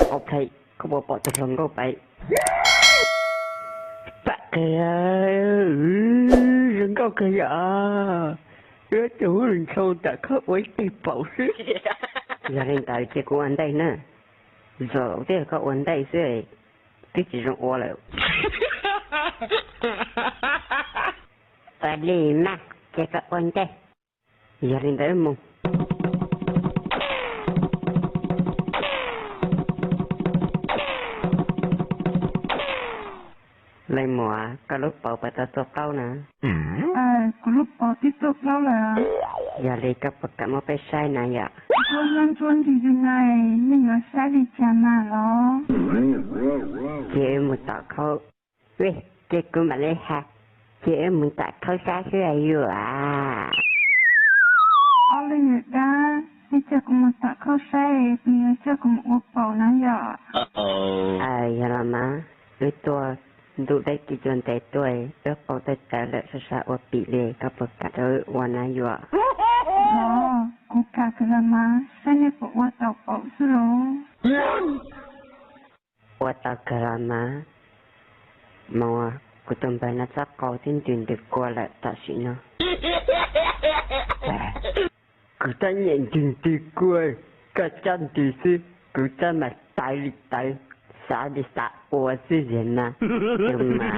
Ok, koj puas pom tus hluas nkauj pem? Pam qig, zoo nkauj kawg yom. Wb tus hub ntsoo tam khawb ua ib teg paum xwb. Yog li ntawd cia kuv ua ntej na. Zaum twb yog koj ua ntej xwb, twb tsis zoo ua lawm. Ua li mas cia koj ua ntej. Yog li ntawd mus. Leej muam, koj lub paus puas tau tuaj plaub na? Kuv lub paus twb tuaj plaub lawm. Yog li koj puas kam muab peb saib na yom? Koj nyob nruab nrug yus na, nej yuav saib li cas mas los? Cia wb mus tom khaub. Ua, cia kuv mam li hais, cia wb mus tom khaub saib xwb yuav. Ob leeg dab, nej coj kuv mus tom khaub saib, kuv yuav coj kuv mus ua paus na yom. Yog los mas, wb tuaj ntuj deb ci cua ntev tuaj, wb paus tawv tawv lawm, sab sab ua pim li, koj puas kam rau wb ua na yuav? Los, kuv kam kawg los mas, saib nej puas ua tau paus xwb los. Ua tau kawg los mas, mas kuv tus npawg no txoj qau twb ntws ntws kua lawm tam sim no. Kuv tab nyiam ntws ntws kua, koj txhob ntws xwb, kuv txhob mas tawv li tawv, xav li xav ua xwb ziag na. Tus mas